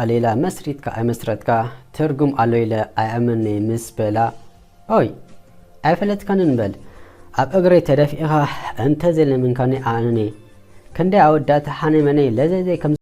ኣሌላ መስሪትካ ኣይመስረትካ ትርጉም ኣሎ ኢለ ኣይኣምን'የ ምስ በላ፣ ኦይ ኣይፈለጥካንን በል ኣብ እግረይ ተደፊእኻ እንተዘይለመንካኒ ኣነ'የ ክንደይ ኣወዳት ሓነይ መነይ ለዘይዘይ ከም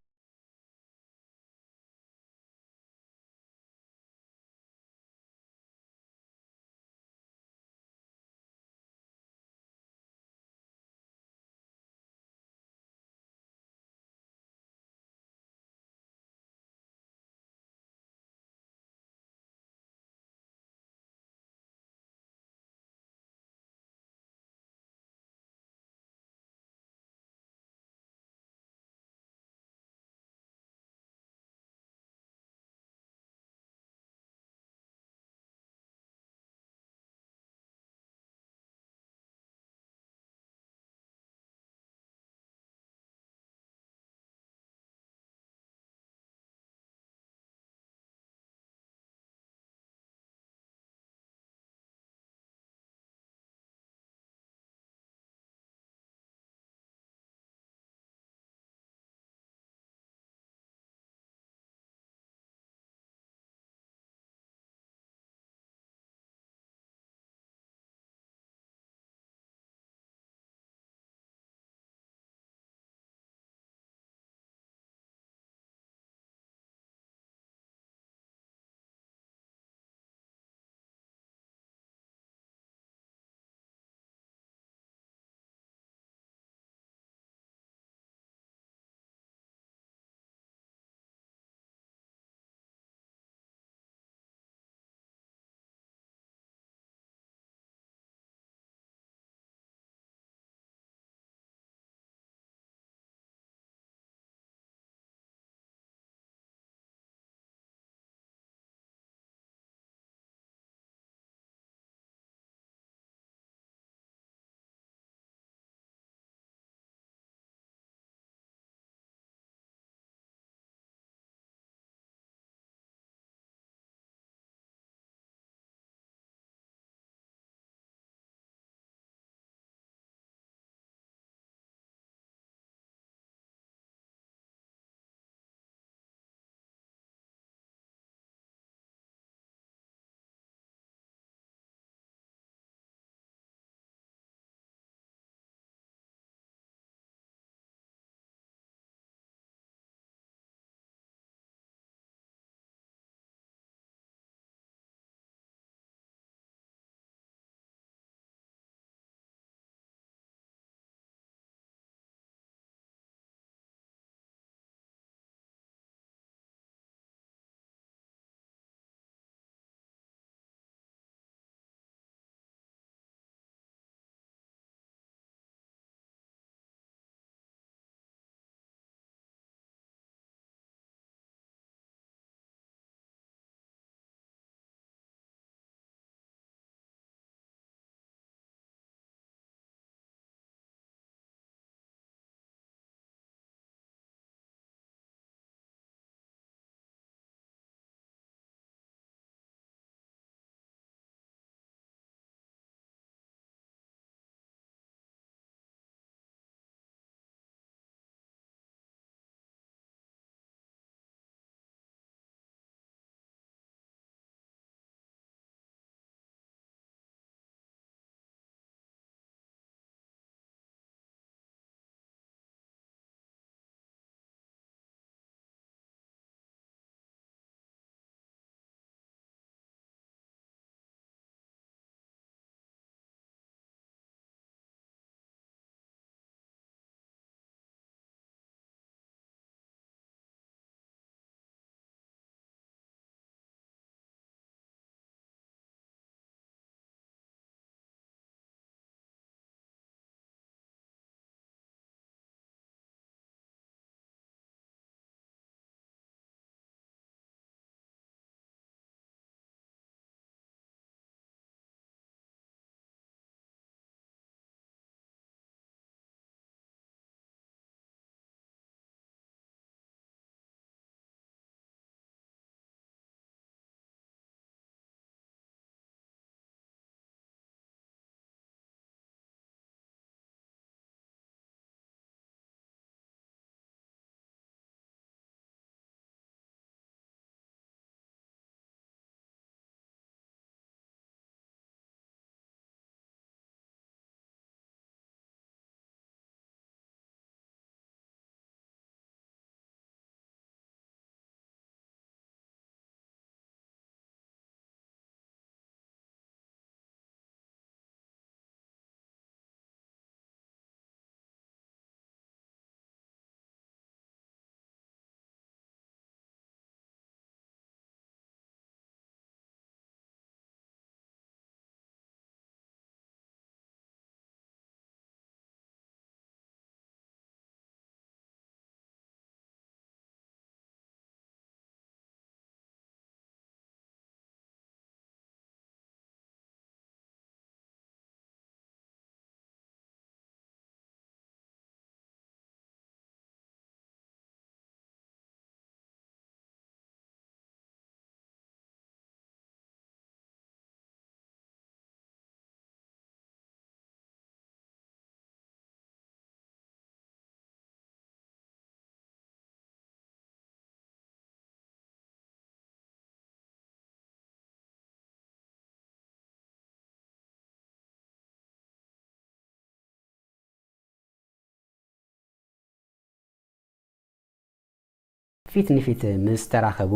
ፊት ንፊት ምስ ተራኸቡ፣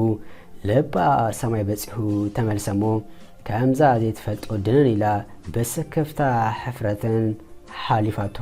ልባ ሰማይ በጺሑ ተመልሰሞ። ከምዛ ዘይትፈልጦ ድንን ኢላ ብስክፍታ ሕፍረትን ሓሊፋቱ።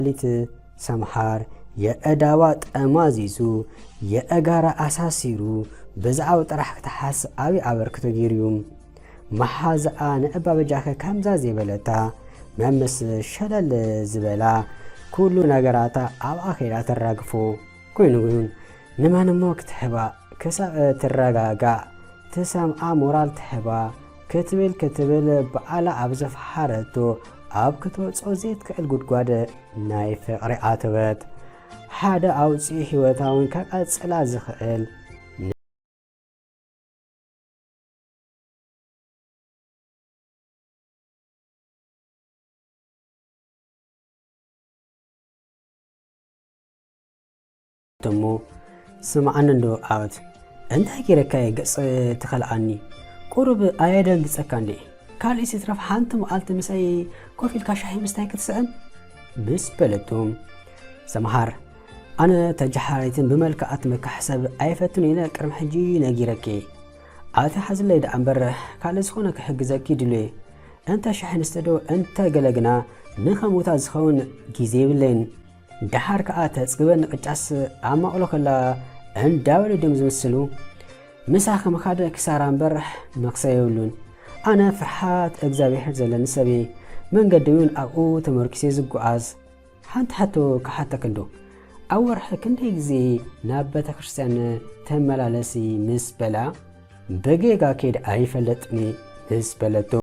ሊት ሰምሃር የእዳዋ ጠማዚዙ የእጋራ ኣሳሲሩ ብዛዕባ ጥራሕ ክትሓስ ዓብዪ ኣበርክቶ ገይሩ እዩ። መሓዛኣ ንእባ በጃኸ ከምዛ ዘይበለታ መምስ ሸለል ዝበላ ኩሉ ነገራታ ኣብኣ ከይዳ ተራግፎ። ኮይኑ ግን ንመን እሞ ክትህባ ክሳብ ትረጋጋእ ትሰምዓ ሞራል ትህባ ክትብል ክትብል ባዕላ ኣብ ዘፈሓረቶ ኣብ ክትወፅኦ ዘይትክእል ጉድጓድ ናይ ፍቕሪ ኣተወት። ሓደ ኣውፂኡ ህይወታ እውን ከቐፅላ ዝኽእል እሞ ስምዓኒ እንዶ ኣወት፣ እንታይ ገይረካ እየ ገጽ ትኸልኣኒ? ቁሩብ ኣየደንግጸካ እንዴ? ካልእስ ይትረፍ ሓንቲ መዓልቲ ምሳይ ኮፍ ኢልካ ሻሂ ምስታይ ክትስዕም? ምስ በለቶ፣ ሰምሃር፣ ኣነ ተጀሓራይትን ብመልክዓ ትምካሕ ሰብ ኣይፈትን ኢለ ቅድሚ ሕጂ ነጊረኪ። ኣቲ ሓዝለይ ደኣ እምበር ካልእ ዝኾነ ክሕግዘኪ ድልየ። እንተ ሻሂ ንስተ ዶ እንተ ገለ ግና ንኸምኡታት ዝኸውን ግዜ የብለይን። ደሓር ከኣ ተጽግበኒ ቅጫስ ኣብ ማእሎ ከላ እንዳበሉ ድዮም ዝምስሉ። ምሳኺ ምኻድ ክሳራ እምበር መኽሰብ የብሉን። ኣነ ፍርሓት እግዚኣብሄር ዘለኒ ሰብ እየ። መንገደይ እውን ኣብኡ ተመርኪሰ እየ ዝጓዓዝ። ሓንቲ ሕቶ ክሓተኪ እንዶ፣ ኣብ ወርሒ ክንደይ ግዜ ናብ ቤተ ክርስቲያን ትመላለሲ? ምስ በላ፣ ብጌጋ ከይደ ኣይፈልጥን እየ ምስ በለቶ።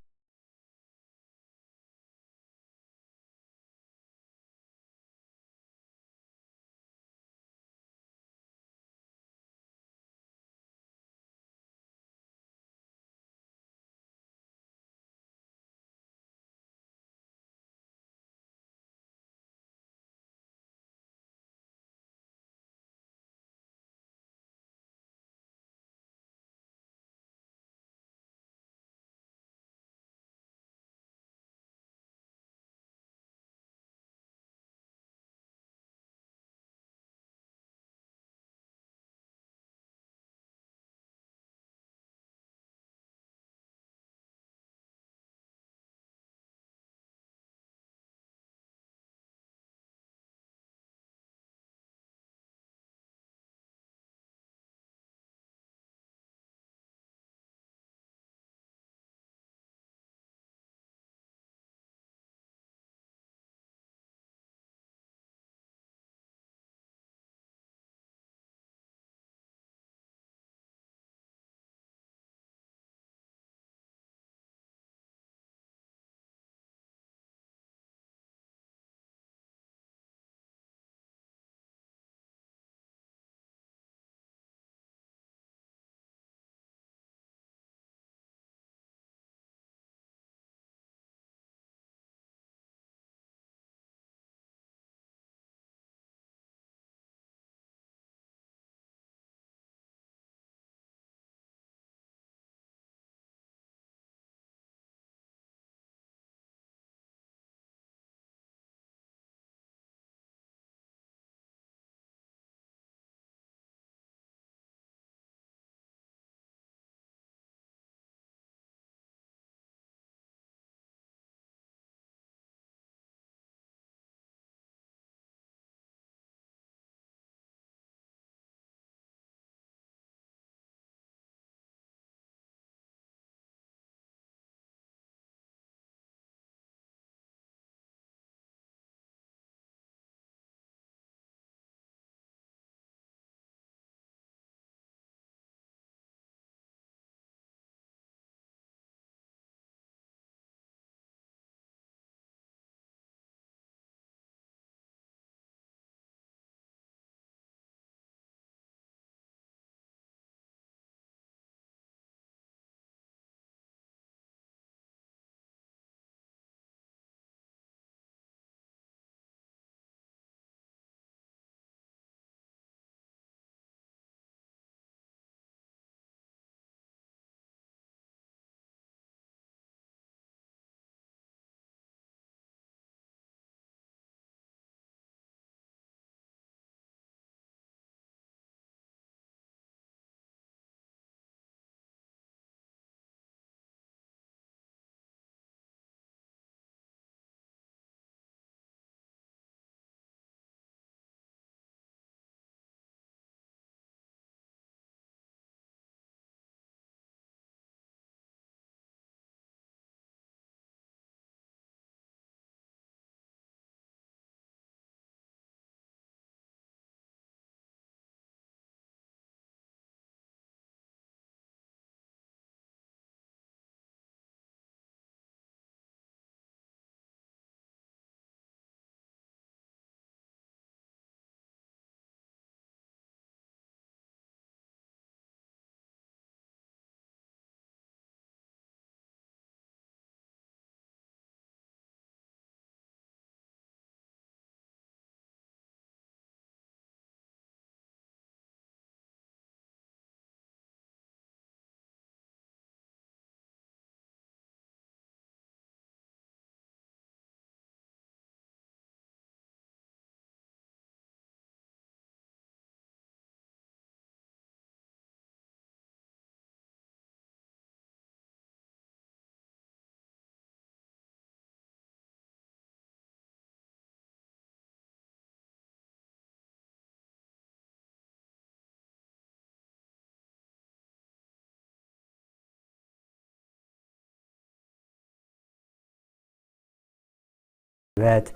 በት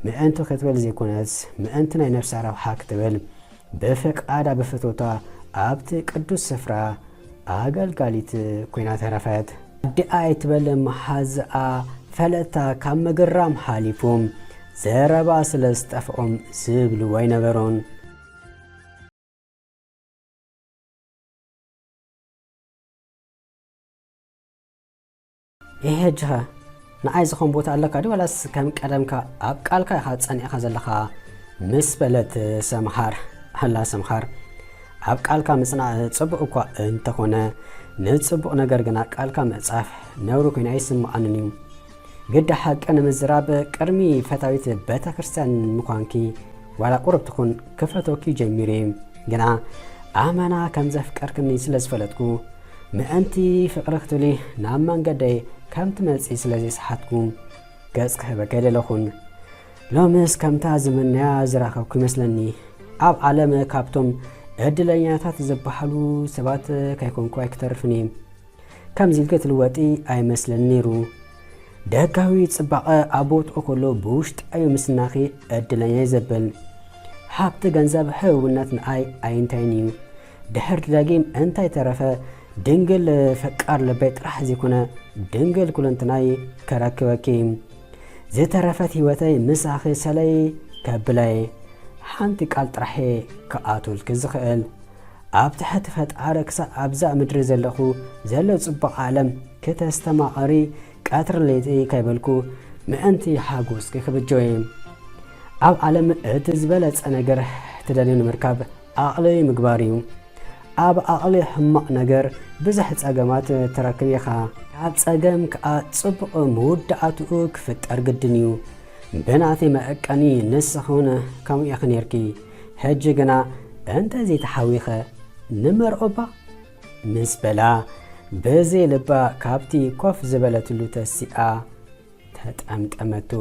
ምእንቲ ክትብል ዘይኮነስ፣ ምእንቲ ናይ ነፍሳ ረብሓ ክትብል ብፍቓዳ ብፍቶታ ኣብቲ ቅዱስ ስፍራ ኣገልጋሊት ኮይና ተረፈት። ኣዲኣ ኣይትበል መሓዝኣ ፈለጥታ ካብ ምግራም ሓሊፉ ዘረባ ስለ ዝጠፍኦም ዝብልዎ ኣይነበሮን። ይሄ ሕጂኸ ንዓይ ዝኾን ቦታ ኣለካ ድዩ? ዋላስ ከም ቀደምካ ኣብ ቃልካ ኢኻ ጸኒዕካ ዘለኻ? ምስ በለት ሰምሃር፣ ኣላ ሰምሃር፣ ኣብ ቃልካ ምጽናዕ ጽቡቕ እኳ እንተኾነ፣ ንጽቡቕ ነገር ግና ቃልካ ምዕጻፍ ነውሪ ኮይኑ ኣይስምዓንን እዩ። ግዳ ሓቂ ንምዝራብ ቅድሚ ፈታዊት ቤተ ክርስቲያን ምዃንኪ ዋላ ቁሩብ ትኹን ክፈተወኪ ጀሚሩ እየ። ግና ኣመና ከም ዘፍቀርክኒ ስለ ዝፈለጥኩ፣ ምእንቲ ፍቕሪ ክትብሊ ናብ መንገደይ ከም ትመጺ ስለ ዘይሰሓትኩ፣ ገጽ ክህበኪ ኣይደለኹን። ሎምስ ከምታ ዝምነያ ዝረኸብኩ ይመስለኒ። ኣብ ዓለም ካብቶም ዕድለኛታት ዝበሃሉ ሰባት ከይኮንኩ ኣይክተርፍን እየ። ከምዚ ኢልኪ ትልወጢ ኣይመስለኒ ነይሩ። ደጋዊ ጽባቐ ኣብ ቦትኡ ከሎ ብውሽጣዊ ምስናኺ ዕድለኛ እዩ ዘብል። ሃብቲ፣ ገንዘብ፣ ህውነት ንዓይ ኣይንታይን እዩ። ድሕሪ ደጊም እንታይ ተረፈ፣ ድንግል ፈቃር ልበይ ጥራሕ ዘይኮነ፣ ድንግል ኩለንትናይ ከረክበኪ። ዝተረፈት ህይወተይ ምሳኺ ሰለይ ከብለይ። ሓንቲ ቃል ጥራሕ እየ ክኣትወልኪ ዝኽእል። ኣብ ትሕቲ ፈጣሪ ክሳብ ኣብዛ ምድሪ ዘለኹ ዘሎ ጽቡቕ ዓለም ክተስተማቕሪ ቀትሪ ለይቲ ከይበልኩ ምእንቲ ሓጎስኪ ክብጆ እየ። ኣብ ዓለም እቲ ዝበለጸ ነገር ትደልዮ ንምርካብ ዓቕሊ ምግባር እዩ። ኣብ ዓቕሊ ሕማቕ ነገር ብዙሕ ጸገማት ትረክብ ኢኻ። ካብ ጸገም ከኣ ጽቡቕ መወዳእትኡ ክፍጠር ግድን እዩ። ብናተይ መዐቀኒ ንስኺ እውን ከምኡ ኢኺ ነይርኪ። ሕጂ ግና እንተዘይተሓዊኸ ንመርዖባ? ምስ በላ ብዘይ ልባ ካብቲ ኮፍ ዝበለትሉ ተሲኣ ተጠምጠመቶ።